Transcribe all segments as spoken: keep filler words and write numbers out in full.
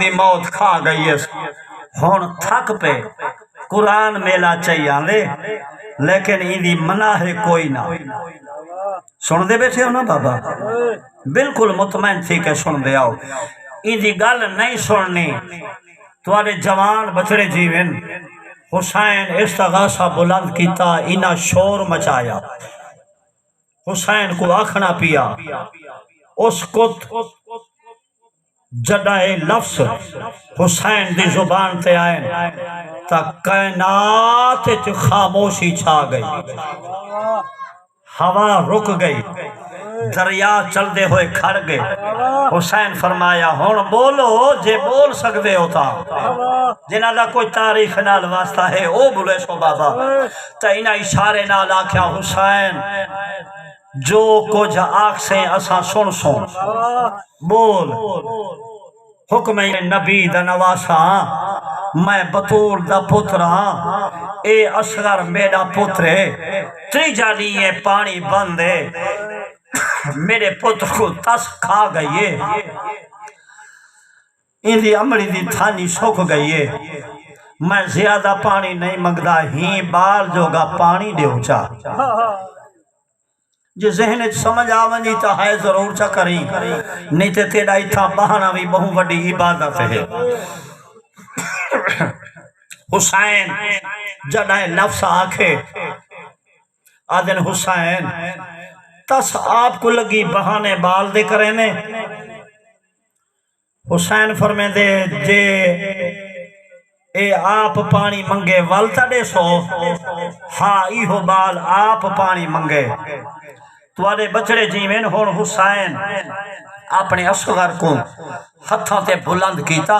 دی موت کھا گئی ہے۔ ہن تھک پے، قرآن میلا چئی آندے، لیکن ایندی منع ہے کوئی نہ۔ سݨدے ٻیٹھے ہو نا بابا؟ بالکل مطمئن تھی کے سݨدے آؤ۔ ایندی ڳل نہیں سݨنی۔ تہاݙے جوان ٻچڑے جیون۔ حسین استغاثہ بلند کیتا، انہاں شور مچایا۔ حسین کوں آکھݨا پیا، اسکت۔ جݙاں اے لفظ حسین دی زبان تے آئن تاں کائنات اچ خاموشی چھا ڳئی۔ ہوا رک ڳئی، دریا چلدے ہوئے کھڑ ڳئے۔ حسین فرمایا، ہݨ ٻولو، جے ٻول سڳدے ہو تاں۔ جنہاں دا کوئی تاریخ نال واسطہ ہے، او ٻولیسو بابا۔ تے انہاں اشارے نال آکھیا، حسین، جو کجھ آکھسیں اساں سݨسوں۔ ٻول۔ حکم نبی دا نواسہ ہاں، میں بتول دا پتر ہاں، اے اصغر میݙا پتر ہے، تریجھا ݙینہہ ہے پاݨی بند ہے، میݙے پتر کوں تس کھا ڳئی ہے، ایندی امڑی دی تھانی سک ڳئی ہے، میں زیادہ پاݨی نہیں منگدا، ہیں ٻال جوڳا پاݨی ݙیو چا۔ جے ذہن اچ سمجھ آ ونڄی تاں ہائے ضرور چا کریں، نہیں تے تیݙا اتھاں ٻہݨا وی ٻہوں وݙی عبادت ہے۔ حسین جݙاں اے لفظ آکھے، آہدن، حسین، تس آپ کوں لڳی بہانے ٻال دے کرینے؟ حسین فرمیندے، جے اے آپ پاݨی منگے ول تاں ݙیسو۔ ہا، ایہو ٻال آپ پاݨی منگے۔ تہاݙے ٻچڑے جیون۔ ہݨ حسین اپݨے اصغر کوں ہتھاں تے بلند کیتا،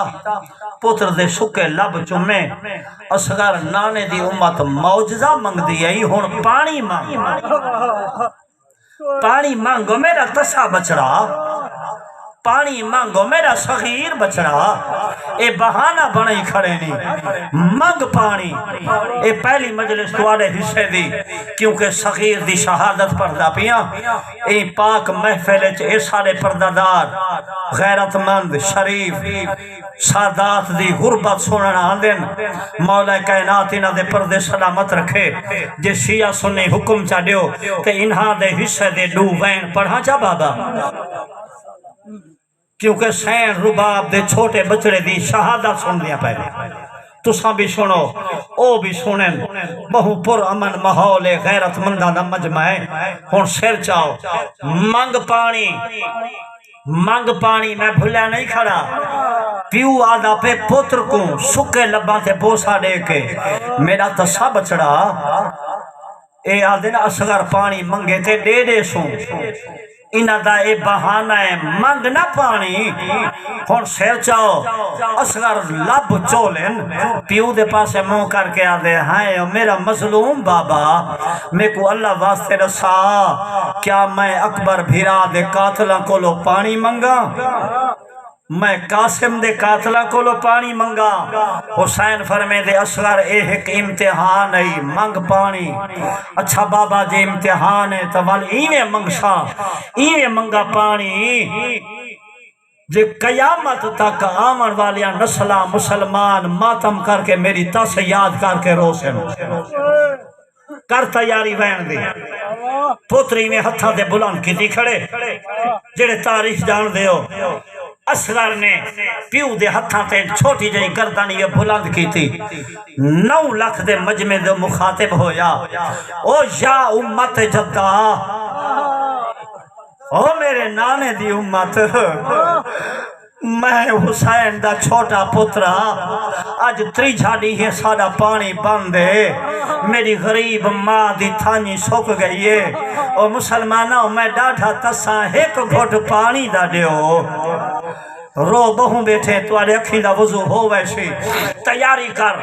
پتر دے سکے لب چمے۔ اصغر، نانے دی امت معجزہ منگدی ہئی، ہݨ پاݨی منگ۔ پاݨی منگ او میݙا تسا ٻچڑا، پاݨی منگ او میݙا صغیر ٻچڑا، اے بہانہ بݨائی کھڑے نی، منگ پاݨی۔ اے پہلی مجلس تہاݙے حصے دی، کیونکہ صغیر دی شہادت پڑھدا پیاں۔ ایں پاک محفل اچ اے ساݙے پردہ دار، غیرت مند، شریف، سادات دی غربت سݨݨ آندن۔ مولا کائنات انہاں دے پردے سلامت رکھے۔ جے شیعہ سنی حکم چا ݙیو تے انہاں دے حصے دے ݙو وین پڑھاں چا بابا، کیونکہ سین رباب دے چھوٹے ٻچڑے دی شہادت سݨدیاں پئے۔ تساں بھی سݨو، او بھی سݨن۔ ٻہوں پر امن ماحول ہے، غیرت منداں دا مجمع ہے۔ ہݨ سر چاؤ، منگ پاݨی۔ منگ پاݨی، میں بھلیا نہیں کھڑا۔ پیو آہدا پئے پتر کوں سکے لباں تے بوسہ ݙے کے، میݙا تسا ٻچڑا۔ اے آہدن، اصغر پاݨی منگے تے ݙے ݙیسوں۔ انہاں دا اے بہانہ ہے، منگ نہ پاݨی۔ ہݨ سر چاؤ، اصغر لب چولن، پیو دے پاسے منہ کر کے آہدے، ہائے او میݙا مظلوم بابا، میکوں اللہ واسطے ݙسا، کیا میں اکبر بھرا دے قاتلاں کولو پاݨی منگاں؟ میں قاسم دے قاتلاں کولو پاݨی منگاں؟ حسین فرمیندے، اصغر، اے ہک امتحان ہئی، منگ پاݨی۔ اچھا بابا، جے امتحان ہے تاں ول ایویں منگساں، ایویں منگاں پاݨی، جے قیامت تک آوݨ والیاں نسلاں مسلمان ماتم کر کے میݙی تس یاد کر کے روسن۔ کر تیاری وین دی۔ پوتر ایویں ہتھاں تے بلند کیتی کھڑے، جیڑھے تاریخ ڄاݨدے ہو۔ اصغر نے پیو دے ہتھاں تے چھوٹی جئی گردن ایویں بلند کیتی۔ نو لکھ دے مجمع دے مخاطب ہویا، او یا امت جدہ، او میرے نانے دی امت، میں حسین دا چھوٹا پتر ہاں۔ اڄ تریجھا ݙینہہ ہے ساݙا پاݨی بند ہے۔ میݙی غریب ماں دی تھانڄی سک ڳئی ہے۔ او مسلماناں، میں ݙاڈھا تساں، ہک گھٹ پاݨی دا ݙیو۔ رو ٻہوں ٻیٹھے، تہاݙے اکھیں دا وضو ہو ویسی۔ تیاری کر،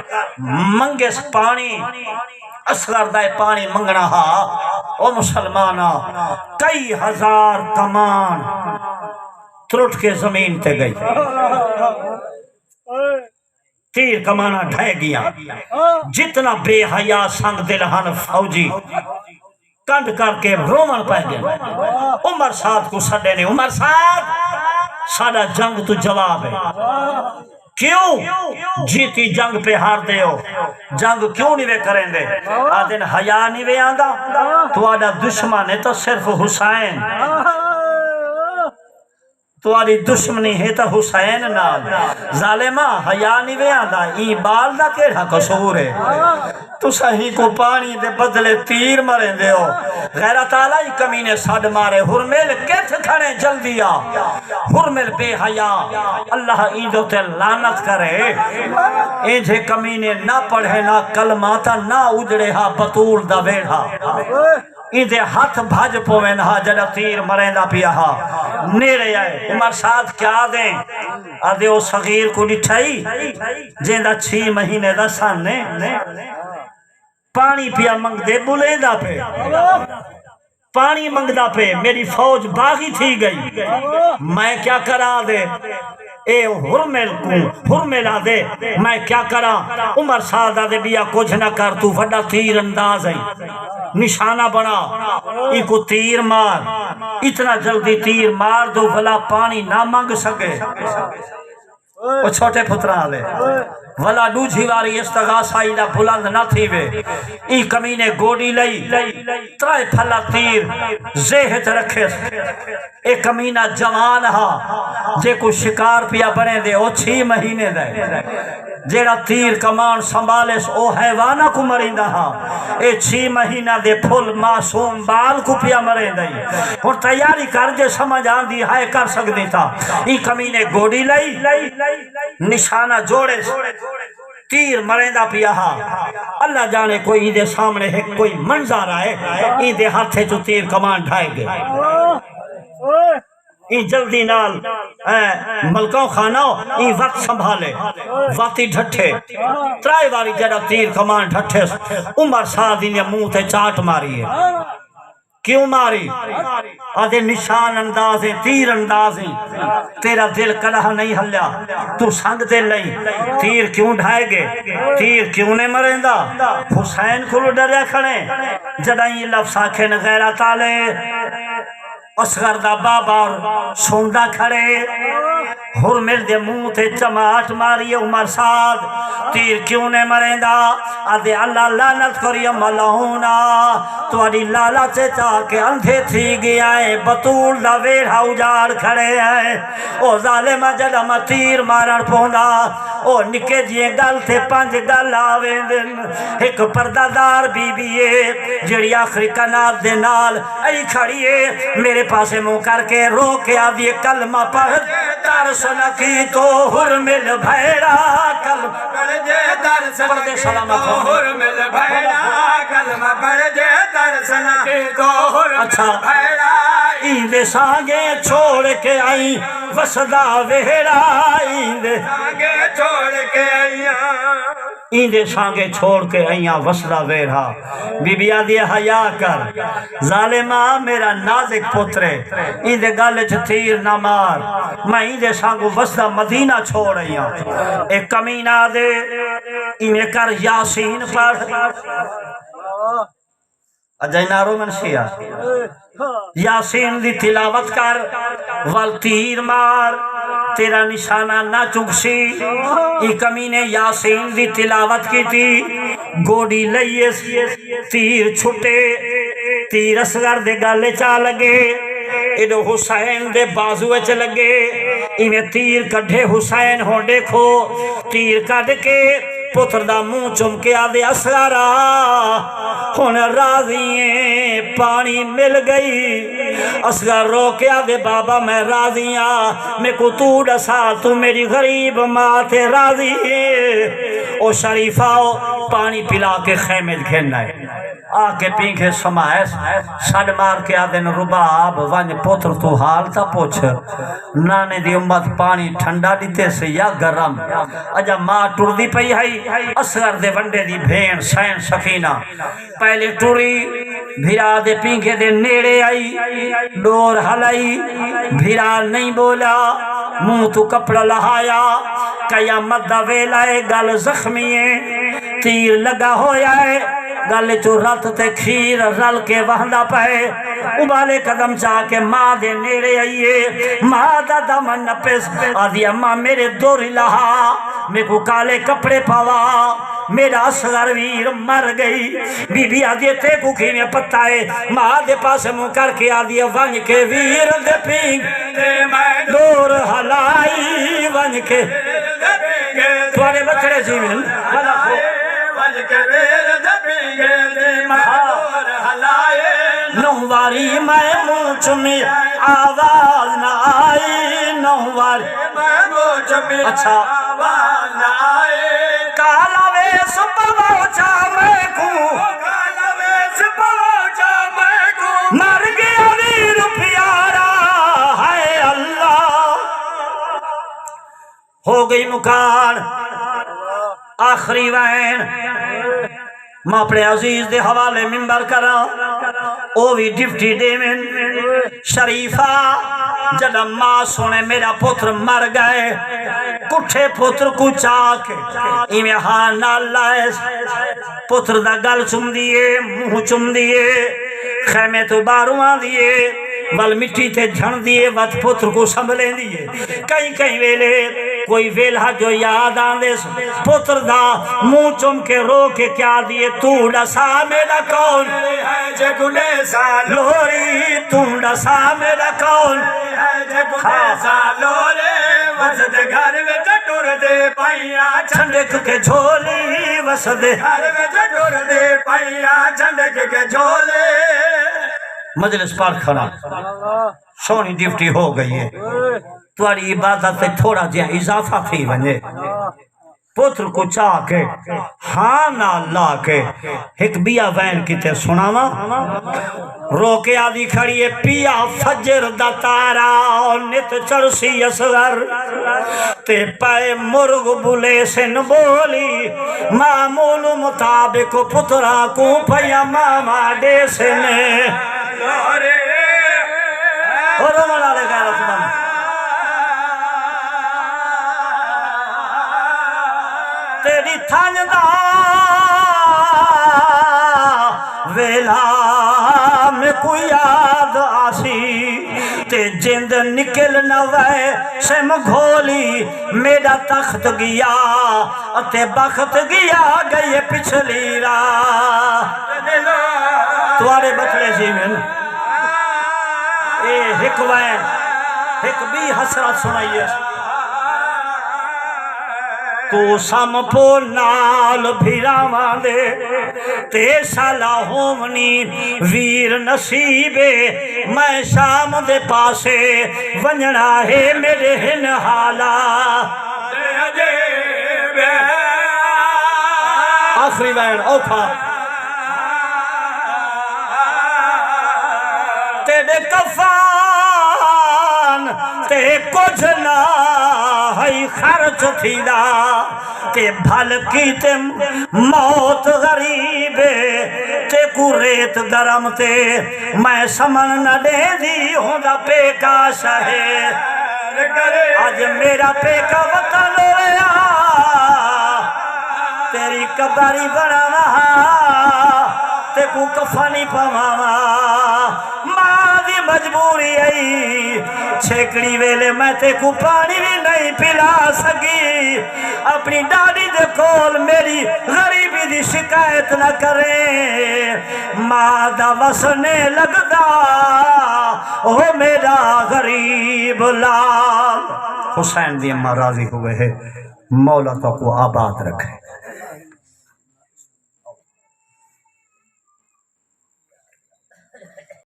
منگس پاݨی۔ اصغر دا اے پاݨی منگݨا ہا۔ او مسلماناں، کئی ہزار کمان ترٹ کے زمین تے ڳئی۔ تیر کماناں ڈھہہ ڳیاں۔ جتنا بے حیا سنگ دل ہن فوجی، کنڈ کر کے رووݨ پئے ڳئے۔ عمر سعد کوں سݙے نے، عمر سعد! ساݙا جنگ توں جواب ہے۔ کیوں؟ جیتی جنگ پہ ہار دے ہو، جنگ کیوں نہیں وے کریندے؟ آدن حیا نہیں وے آندا؟ تہاݙا دشمن ہے تو صرف حسین، تہاݙی دشمنی ہے تو حسین نال۔ ظالما، حیا نہیں وے آندا؟ ایں ٻال دا کیڑھا قصور ہے؟ تساں ہی کو پاݨی دے بدلے تیر مریندے ہو۔ غیرت آلا، ایں کمینے سݙ مارے، ہرمل کتھ کھڑے؟ جلدی آ، ہرمل بے حیا، اللہ ایندے تے لعنت کرے۔ اینجھے کمینے نہ پڑھے نہ کلمہ، تاں نہ اجڑے ہا بتول دا ویڑھا۔ ایندے ہتھ بھڄ پوون ہا جݙاں تیر مریندا پیا ہا۔ نیڑے آئے، عمر سعد کیا دیں؟ آدھے، او صغیر کو ݙٹھائی جیندا چھی مہینے دا سن ہے؟ پاݨی پیا منگدے، ٻلیندا پئے، پاݨی منگدا پئے، میݙی فوج باغی تھی ڳئی، میں کیا کراں؟ دے اے ہرمل کوں، ہرمل آدھے، میں کیا کراں؟ عمر سعد آدھے، ٻیا کجھ نہ کر، توں وݙا تیر انداز ہیں، نشانہ بݨا، اینکوں تیر مار، اتنا جلدی تیر مار جو ولا پاݨی نہ منگ سڳے۔ او چھوٹے پتراں آلے، ولا ݙوجھی واری استغاثہ ایندا بلند نہ تھیوے۔ ایں کمینے گوݙی لئی، ترائے پھلا تیر زیہ اچ رکھیس۔ اے کمینہ جوان ہا، جیکوں شکار پیا بݨیندے، او چھی مہینے دا ہے۔ جیڑھا تیر کمان سنبھالیس، او حیواناں کوں مریندا ہا۔ اے چھی مہینہ دے پھل معصوم ٻال کوں پیا مریندا ہئی۔ ہݨ تیاری کر، جے سمجھ آندی ہائے کر سڳدیں تاں۔ ایں کمینے گوݙی لئی، نشانہ جوڑیس، تیر مریندا پیا ہا۔ اللہ ڄاݨے کوئی ایندے سامݨے ہک کوئی منظر آئے، ایندے ہتھ اچوں تیر کمان ڈھائے ڳئے۔ ایں جلدی نال، اے ملکاؤں خانہ، ایں وت سنبھالے، وت ای ڈھٹھے۔ ترائے واری جݙاں تیر کمان ڈھٹھیس، عمر سعد ایندے منہ تے چاٹ ماری ہے۔ کیوں ماری؟ آدھے، نشان انداز ہیں، تیر انداز ہیں، تیݙا دل کݙاہ نہیں ہلیا، توں سنگ دل لئی، تیر کیوں ڈھائے ڳئے؟ تیر کیوں نے مریندا؟ حسین کولوں ݙریا کھڑے؟ جݙاں ایں لفظ آکھے نے، غیرت آلے، اصغر دا بابا سݨدا کھڑے، ہرمل دے منہ تے چماٹ ماری، عمر سعد، تیر کیوں نے مریندا؟ آدھے، اللہ لعنت کریے ملعونا، تہاݙی لالچ اچ آ کے اندھے تھی ڳیا ہے، بتول دا ویڑھا اجاڑ کھڑے ہیں۔ او ظالما، جݙاں میں تیر مارݨ پوندا، او نکے جیئیں ڳل تے پنج ڳل آ ویندن۔ ہک پردہ دار بی بی ہے، جیڑھی آخری قنات دے نال ائی کھڑی ہے، میرے پاسے منہ کر کے رو کے آدھی ہے، کلمہ پڑھ، ترس نہ کیتو ہرمل بھیڑا، کلمہ پڑھ جے ترس نہ پڑھ دے، سلامت ہو۔ ہرمل بھیڑا، کلمہ پڑھ جے ترس نہ کیتو ہرمل اچھا۔ بھیڑا۔ ایندے سانگے چھوڑ کے آئی وسدا ویڑا، ایندے سانگے چھوڑ کے آئی ہاں۔ ایندے سانگے چھوڑ کے آئی ہاں وسدا ویڑھا۔ بی بی آدھی ہے، حیا کر، ظالما، میرا نازک پتر ہے، ایندے ڳل اچ تیر نہ مار، میں ایندے سانگوں وسدا مدینہ چھوڑ آئی ہاں۔ اے کمینہ آدھے، ایویں کر، یاسین پڑھ۔ اجائی نارو من شیا، یاسین دی تلاوت کر، ول تیر مار، تیرا نشانہ نہ چگسی۔ ایں کمینے یاسین دی تلاوت کیتی، گوݙی لئیس، تیر چھٹے، تیر اصغر دے ڳل اچ آ لڳے، ایݙو حسین دے بازو اچ لڳے۔ ایویں تیر کڈھے، حسین ہݨ ݙیکھو، تیر کڈھ کے پتر دا منہ چم کے آدھے، اصغرا، ہݨ راضی ہیں، پاݨی مل ڳئی۔ اصغر رو کے آدھے، بابا، میں راضی ہاں، میکوں توں ݙسا، توں میݙی غریب ماں تے راضی ہیں؟ او شریفا، او پاݨی پلا کے خیمے اچ گھن آئے۔ آ کے پینگھے سمائس، سݙ مار کے آدھن، رباب، ونڄ پتر توں حال تاں پچھ، نانے دی امت پاݨی ٹھنڈا ݙتیس یا گرم؟ اڄاں ماء ٹردی پئی ہئی، اصغر دے ونڈے دی بھیݨ سین سکینہ پہلے ٹری، بھرا دے پینگھے دے نیڑے آئی، ݙور ہلائی، بھرا نہیں ٻولیا، منہ توں کپڑا لہایا۔ قیامت دا ویلا اے، ڳل زخمی اے، تیر لڳا ہویا اے، ڳل اچوں رت تے کھیر رل کے وہندا پئے۔ ابالے قدم چا کے ماں دے نیڑے آئیے۔ ماں دا دامن نپس، آدھی، اماں، میرے دور لہا، میکوں کالے کپڑے پاوا، میرا اصغر ویر مر گئی۔ بی بی آدھی، تیکوں کیویں پتہ ہے؟ ماں دے پاسے منہ کر کے آدھی، ونج کے ویر دے پینگھے دے میں ڈور ہلائی، ونج کے تہاݙے بچڑے جیون۔ ونج کے ویر دے پینگھے دے میں ڈور ہلائے۔ نو واری میں منہ چمی، آواز نہ آئی، نو واری۔ میں منہ چمی، اچھا۔ آواز نہ آئی۔ کالا ویس پوچا میکوں، کالا ویس پوچا میکوں۔ مر ڳیا ویر پیارا، ہائے اللہ۔ ہو ڳئی مکاݨ آخری وین۔ میں اپݨے عزیز دے حوالے ممبر کراں، او وی ڈپٹی ڈیون۔ شریفہ، جݙاں ماں سونے میݙا پتر مر ڳئے، کٹھے پتر کوں چا کے ایویں ہاں نال لائے۔ پتر دا ڳل چمدی اے، منہ چمدی اے، خیمے توں ٻاہروں آندی اے، ول مٹی تے جھݨدی اے، وت پتر کوں سنبھلیندی اے۔ کہیں کہیں ویلے کوئی ویلھا جو یاد آندے، پتر دا منہ چم کے رو کے کیا آدھی اے، توں ݙسا میݙا کون ہے جیکوں ݙیساں لوری، توں ݙسا میݙا کون ہے جیکوں، ہاں، ݙیساں لوری۔ وسدے گھر وچ ٹردے پئیاں چھنڈک کے جھولی، وسدے گھر وچ ٹردے پئیاں چھنڈک کے جھولی۔ مجلس پڑھ کھڑا، سوہݨی ڈیوٹی ہو ڳئی ہے، تہاݙی عبادت تے تھوڑا جیہا اضافہ تھی ونڄے۔ پتر کوں چا کے، ہاں نال لا کے، ہک ٻیا وین کیتے سݨاواں۔ رو کے آدھی کھڑی ہے، پیا فجر دا تارا، نت چڑھسی اصغر تے پئے مرغ ٻلیسن ٻولی، معمول مطابق پتراں کوں پئیاں ماواں ݙیسن۔ او رووݨ والے غیرت مند۔ تیݙی تھنڄ دا ویلھا میکوں یاد آسی، تے جند نکل نہ وئے سم گھولی، میݙا تخت ڳیا اتے بخت ڳیا، ڳئی پچھلی راہ۔ تہاݙے بچڑے جیون۔ اے ہک وین، ہک ٻی حسرت سݨائیے۔ توں سم پو نال بھراواں دے، تے سالا ہوونی ویر نصیب اے۔ میں شام دے پاسے ونڄݨا ہے، میݙے ہن حالا۔ آخری وین اوکھا۔ تیݙے کفن تے کجھ نہ ہئی خرچ تھیندا، تے بھل کیتے موت غریب، تیکوں ریت گرم تے میں سمن نہ ݙیندی، ہوندا پیکا شہر۔ اڄ میݙا پیکا وطن ہویا، تیݙی قبر ای بݨاواں، تیکوں کفن ای پواواں۔ ماں دی مجبوری ائی، چھیکڑی ویلے میں تیکوں پاݨی وی نئیں پلا سڳی۔ اپݨی ݙاݙی دے کول میݙی غریبی دی شکایت نہ کریں، ماں دا وس نئیں لڳدا، او میݙا غریب لال۔ حسین دی اماں راضی ہووے ہے، مولا تہاکوں آباد رکھے۔